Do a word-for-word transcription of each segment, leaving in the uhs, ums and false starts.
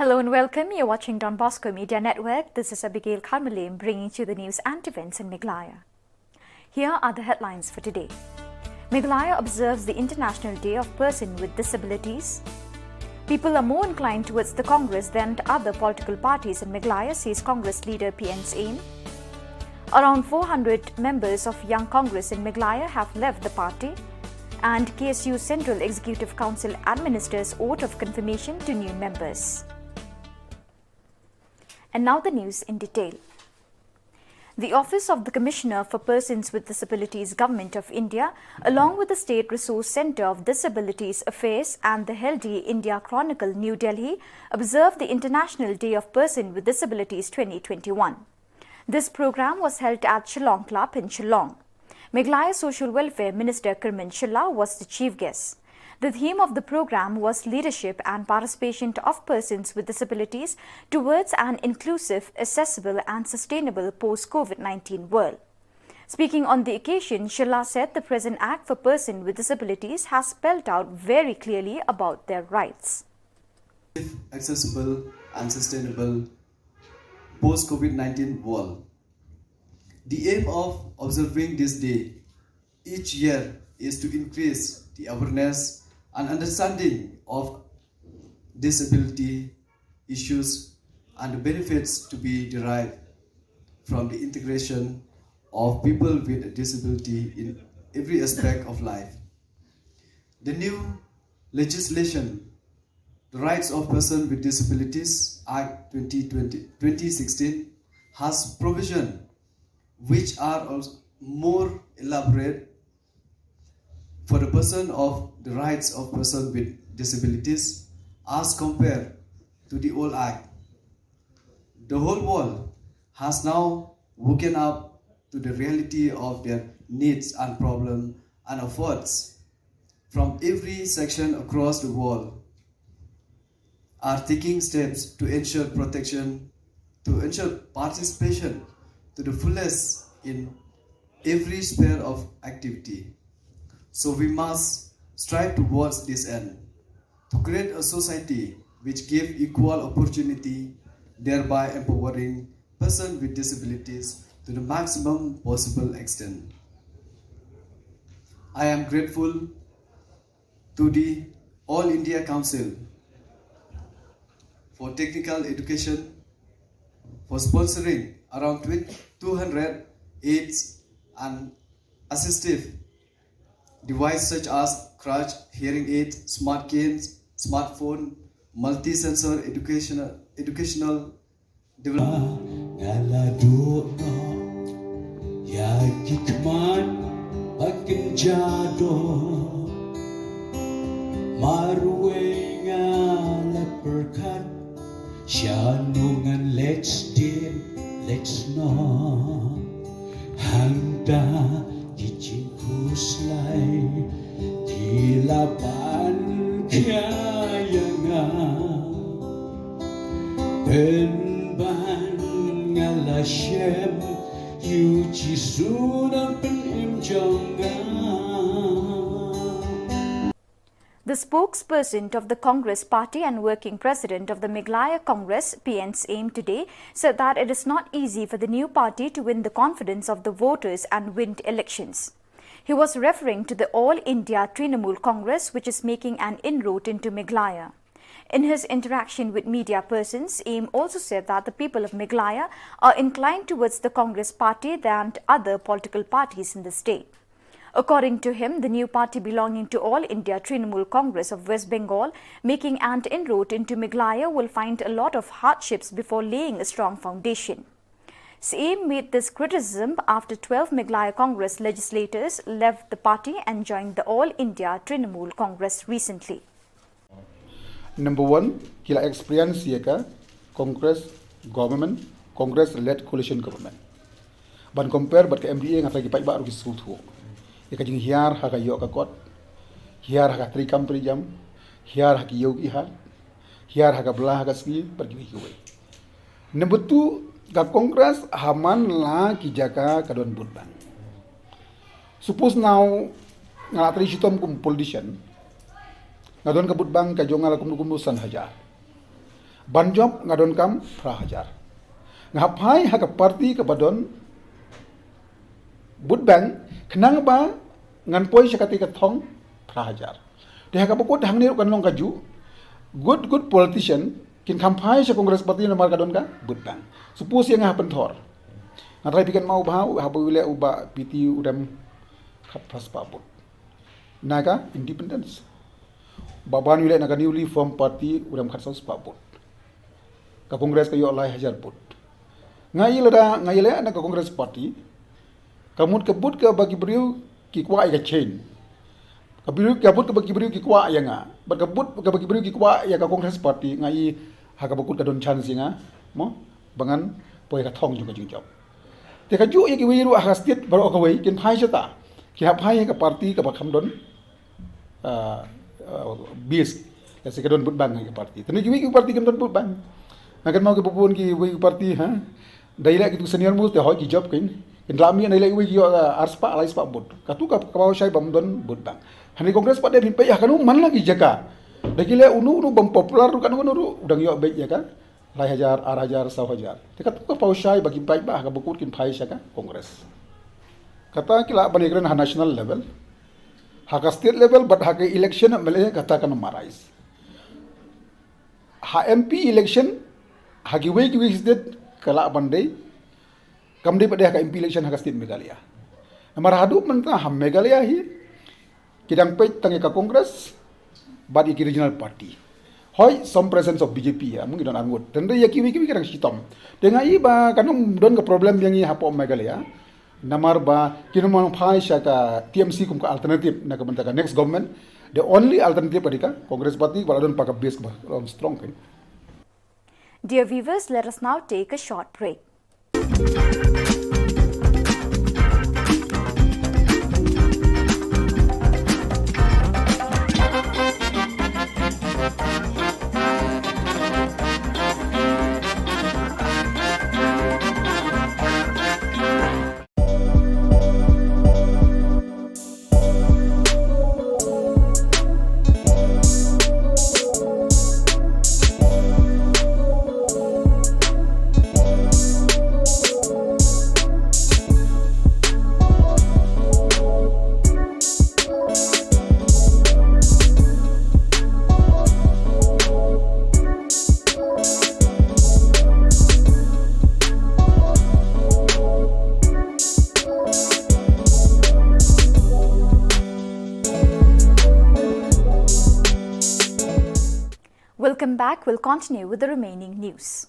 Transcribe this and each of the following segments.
Hello and welcome. You're watching Don Bosco Media Network. This is Abigail Kharmalim bringing to you the news and events in Meghalaya. Here are the headlines for today. Meghalaya observes the International Day of Person with Disabilities. People are more inclined towards the Congress than to other political parties in Meghalaya, says Congress leader P N Syiem. Around four hundred members of Young Congress in Meghalaya have left the party, and K S U Central Executive Council administers oath of confirmation to new members. And now the news in detail. The Office of the Commissioner for Persons with Disabilities, Government of India, along with the State Resource Centre of Disabilities Affairs and the Healthy India Chronicle, New Delhi, observed the International Day of Person with Disabilities twenty twenty-one. This program was held at Shillong Club in Shillong. Meghalaya Social Welfare Minister Kyrmen Shylla was the chief guest. The theme of the program was leadership and participation of persons with disabilities towards an inclusive, accessible and sustainable post-COVID nineteen world. Speaking on the occasion, Shylla said the present Act for Persons with Disabilities has spelled out very clearly about their rights. Accessible and sustainable post-COVID nineteen world. The aim of observing this day each year is to increase the awareness and understanding of disability issues and the benefits to be derived from the integration of people with disability in every aspect of life. The new legislation, the Rights of Persons with Disabilities Act twenty twenty, twenty sixteen, has provision which are also more elaborate for the person of the rights of persons with disabilities as compared to the old act. The whole world has now woken up to the reality of their needs and problems, and efforts from every section across the world are taking steps to ensure protection, to ensure participation to the fullest in every sphere of activity. So we must strive towards this end, to create a society which gives equal opportunity, thereby empowering persons with disabilities to the maximum possible extent. I am grateful to the All India Council for Technical Education for sponsoring around twenty, two hundred aids and assistive devices such as crutch, hearing aids, smart canes, smartphone, multi-sensor educational, educational development. Nga la duh noh ïa ki khmat ba kynja doh, marwei nga la pyrkhat shano ngan leit sdien leit snoh. Hangta ki jingkhuslai ki la ban khia ïa nga, pynban nga la shem ïa u Jisu na pynim jong nga. The spokesperson of the Congress Party and working president of the Meghalaya Congress, P N Syiem, today said that it is not easy for the new party to win the confidence of the voters and win elections. He was referring to the All India Trinamool Congress, which is making an inroad into Meghalaya. In his interaction with media persons, Syiem also said that the people of Meghalaya are inclined towards the Congress party than other political parties in the state. According to him, the new party belonging to All India Trinamool Congress of West Bengal, making an inroad into Meghalaya, will find a lot of hardships before laying a strong foundation. Syiem made this criticism after twelve Meghalaya Congress legislators left the party and joined the All India Trinamool Congress recently. Number one, ki la experience ïa ka Congress government, Congress led coalition government. Ban compare bad ka M D A, nga sa ki paidbah ruh ki sngewthuh ïa ka jinghiar ha ka ïoh ka kot, hiar ha ka treikam treijam, hiar ha ki ïew ki hat, hiar ha ka bla ha ka sngi bad kiwei kiwei. Number two, ka Congress ha man la ki jaka ka don vote bank. Suppose now nga la trei shitom kum politician, nga don ka vote bank ka jong nga la kumno kumno san hajar. Ban jop nga donkam phra hajar. Nga hap phai ha ka party kaba don vote bank, khnang ba ngan poi sha kata ka thong phra hajar. Te ha kaba kut hangne ruh kan long kajuh. Good, good politician kin kham phai sha Congress party namar ka don ka vote bank. Suppose ïa nga ha Pynthor, nga trai phi kan mau bha, haba u leh u Bah P T u rem khatphra spah vote na ka independence. Bah Ban u leh na ka newly formed party u rem khatsaw spah vote. Ka Congress ka ïoh lai hajar vote. Nga ïa lada nga ïa leh na ka Congress party, ka mut ka vote kaba ki briew ki kwah ïa ka change. Ka briew, ka vote kaba ki briew ki kwah ïa nga, bad ka vote kaba ki briew ki kwah ïa ka Congress party, nga i ha kaba kut ka don chance ïa nga, mo, ba ngan poi ha ka thong jong ka jingjop. Te kajuh ïa kiwei ruh ha ka state baroh kawei kin phai shata. Ki hap phai ha ka party kaba kham don, ah, ah, base. Lehse ka don vote bank ha ka party. Te na kiwei ki party kim don vote bank. Nga kynmaw kiba bun kiwei ki party, ha. Da ïaleh kitu senior most te hoi ki jop kin. Kin la mih na ïaleh kiwei ki ïoh, ah, ar spah, lai spah vote. Katu ka, ka paw shai bym don vote bank. Hangne Congress pat de phin peit ha kano man la ki jaka. Da ki leh uno uno bym popular ruh kano kano ruh u dang ïoh beit ïa ka lai hajar, ar hajar, saw hajar. Te katu ka paw shai ba ki paidbah kaba kut kin phai sha ka Congress. Kata ki lah ban ïakren ha national level. Ha ka state level bad ha ka election M L A kata kan ym arise. Ha M P election ha kiwei kiwei state ka lah ban dei. Kam dei pat de ha ka M P election ha ka state Meghalaya. Namar haduh mynta ha Meghalaya hi ki dang peit tang ïa ka Congress bad ïa ki regional party. Hooid, some presence of B J P, ïa, mungkin don arngut. Tang da ïa kiwei kiwei ki dang shitom. Te nga i ba kan ym don ka problem ïa ngi hapoh Meghalaya. Namar ba kin ym phai sha ka T M C kum ka alternative na ka bynta ka next government. The only alternative ka dei ka Congress party, ba la don pat ka base ba long strong kan. Dear viewers, let us now take a short break. Welcome back. We'll continue with the remaining news.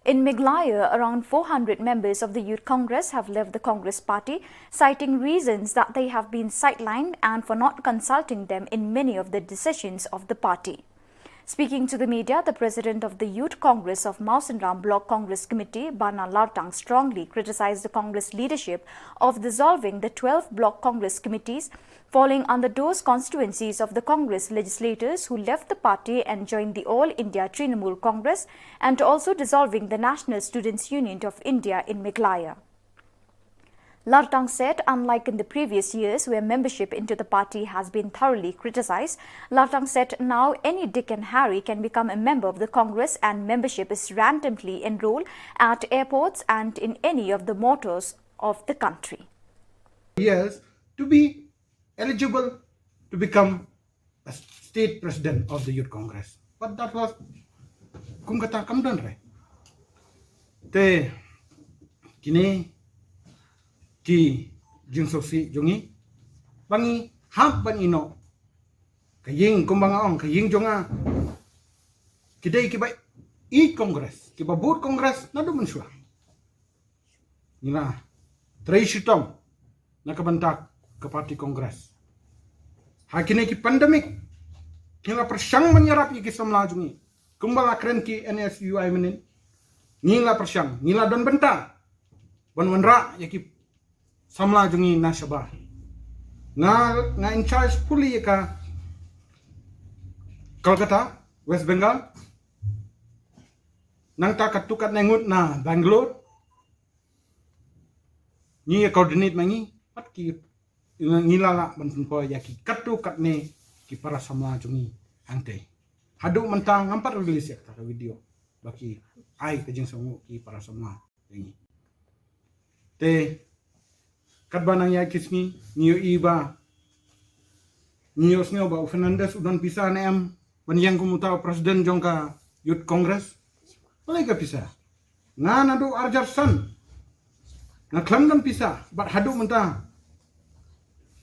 In Meghalaya, around four hundred members of the Youth Congress have left the Congress party, citing reasons that they have been sidelined and for not consulting them in many of the decisions of the party. Speaking to the media, the president of the Youth Congress of Mawsynram Block Congress Committee, Bana Lartang, strongly criticized the Congress leadership of dissolving the twelve block Congress committees falling under those constituencies of the Congress legislators who left the party and joined the All India Trinamool Congress, and also dissolving the National Students' Union of India in Meghalaya. Lartang said, unlike in the previous years where membership into the party has been thoroughly criticized, Lartang said now any Dick and Harry can become a member of the Congress and membership is randomly enrolled at airports and in any of the motors of the country. Yes, to be eligible to become a state president of the Youth Congress. But that was kum kata kam don re. Te kine ki jingsngewsih jong ngi ba ngi hap ban ïehnoh. Ka ïing kumba nga ong, ka ïing jong nga, ki dei kiba ïeit Congress, kiba bud Congress naduh mynshuwa. Ngi la trei shitom na ka bynta ka party Congress. Ha kine ki pandemic ngi la pyrshang ban ïarap ïa ki samla jong ngi. Kumba la kren ki N S U I mynnin, ngi la pyrshang, ngi la don bynta ban wanrah ïa ki samla jong ngi na shabar. Nga, nga in charge fully ïa ka Kolkata, West Bengal. Nangta katto katne ngut na Bangalore. Ngi ïa coordinate ma ngi, pat ki, ngi la lah ban pynpoi ïa ki katto katne ki para samla jong ngi hangtei. Haduh mynta ngam pat release ïa kata ka video ba ki ai ka jingsngew ki para samla ïa ngi. Te katba nang ïa ki sngi ngi ïohi ba ngi ïohsngew ba u Fernandez u don pisa ne em ban ïeng kum uta u president jong ka Youth Congress. Balei ka pisa? Nga naduh arjar san nga khlem don pisa bad haduh mynta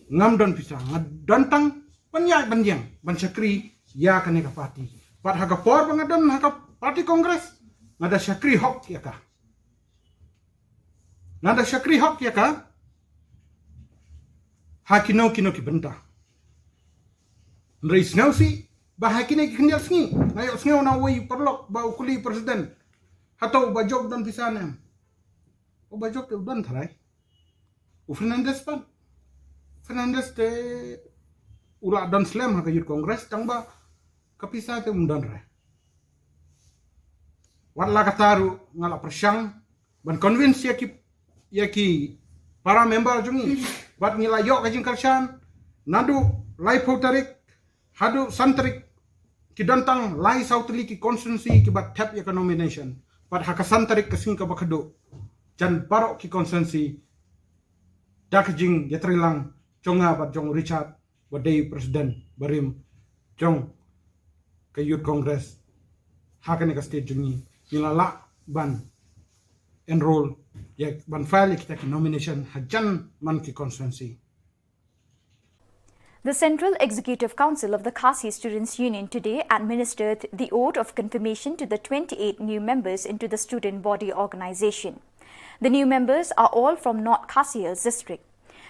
ngam don pisa, nga don tang ban ïaid ban ïeng ban shakri ïa kane ka party. Bad ha ka por ba nga don ha ka party Congress nga da shakri hok ïa ka. Nga da shakri hok ïa ka ha kino kino ki bynta. Hynrei sngewsih ba ha kine ki khyndiat sngi nga ïohsngew na uwei u paralok ba u kylli u president, hato u Bah Job u don pisa ne em? U Bah Job te u don tharai. U Fernandez pat, Fernandez te u la don slem ha ka Youth Congress tang ba ka pisa te um don re. Wat la kata ruh nga la pyrshang ban convince ïa ki, ïa ki para member jong ngi bad ngi la ïoh ka jingkyrshan. Naduh laiphew tarik haduh san tarik ki don tang lai saw tylli ki constituency kiba thep ïa ka nomination. Bad ha ka san tarik ka sngi kaba khatduh jan baroh ki constituency da ka jingïatreilang jong nga bad jong u Richard ba dei president barim jong ka Youth Congress ha kane ka state jong ngi, ngi la lah ban enroll ïa, ban file ïa kita ki nomination ha jan man ki constituency. The Central Executive Council of the Khasi Students Union today administered the oath of confirmation to the twenty-eight new members into the student body organization. The new members are all from North Khasi Hills District.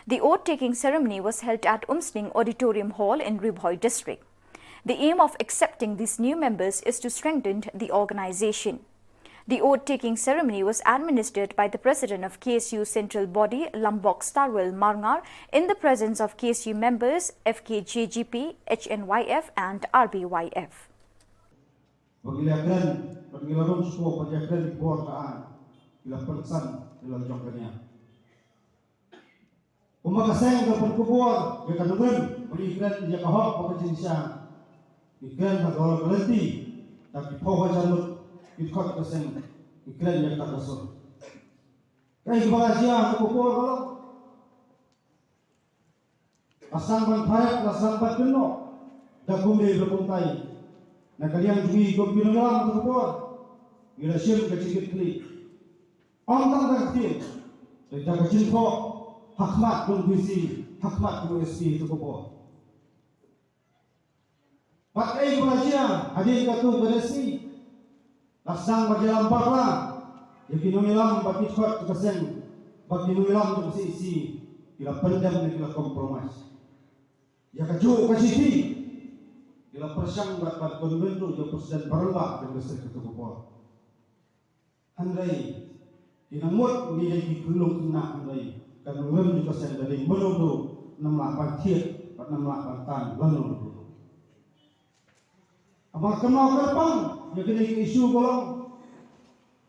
The oath-taking ceremony was held at Umsning Auditorium Hall in Ri Bhoi District. The aim of accepting these new members is to strengthen the organization. The oath-taking ceremony was administered by the President of K S U Central Body, Lambok Starwell Marngar, in the presence of K S U members, F K J G P, H N Y F, and R B Y F. Ba ngi la kren, ba ngi la rung shuwa, ba ngi la kren ki bor ka ai, ki la pynsan, ki la jong ka nia. Kumba ka seng ka pynkhubor ïa ka nongrim, ba ngi kren ïa ka hok bad ka jingshisha. Ngi kren ha ka hok ka lynti, da ki phew hajar ngut ki khot ka seng, ngi kren ïa ka sur. Kaei kaba la jia ha ka por ka long. La sdang ban phet, la sdang ban kynnoh da kumne da kumtai. Na ka liang jong ngi kum ki nongïalam ha ka por, ngi la shim ka jingkitkhlieh. Ym tang da ka ktien, da ka jingthoh ha khmat u D C, ha khmat u S P ha ka por. Bad kaei kaba la jia hadien katto katne sngi, la sdang ban ïalam bakla ïa ki nongïalam bad ki dkhot jong ka seng, bad ki nongïalam jong ka C E C ki la pyndem ne ki la compromise. Ïa kajuh ka shithi ki la pyrshang bad ban convince ruh ïa u president baroh jong ka district katto ka por. Hynrei ki nang mut ngi dei ki khyllung khynnah, hynrei ka nongrim jong ka seng ka dei mano mano, ym lah ban thied bad ym lah ban tan lano lano. Haba kynmaw kyrpang ïa kine ki issue ba long,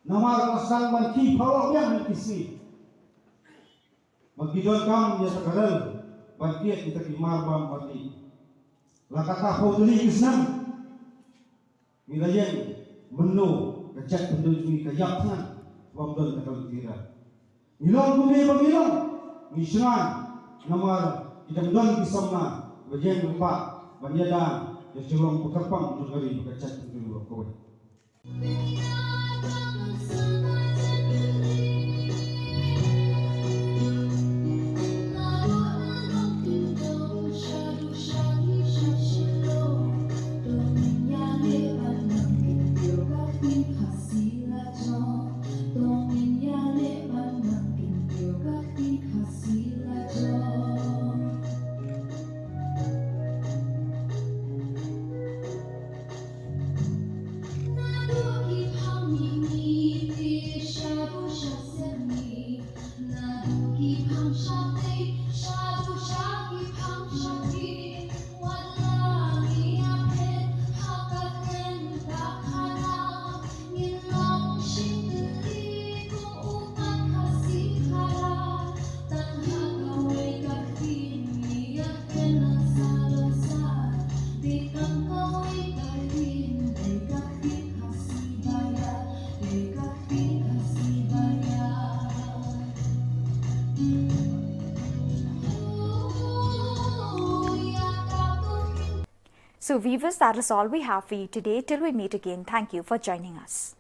namar ka sdang ban khie phalok biang ha ki sngi ba ki donkam ïa ka rel ban thied ïa kita ki marbam ba ki la kata phew tylli ki snem. Ngi la ïeng mynno ka jaitbynriew jong ngi ka ïap thngan, bym don ka kynti re. Ngi long kumne ba ngi long, ngi shngaiñ namar ki dang don ki samla ba ïeng lypa ban ïada ïa ka jinglong ba kyrpang jong ka ri bad ka jaitbynriew baroh kawei. So, viewers, that is all we have for you today. Till we meet again, thank you for joining us.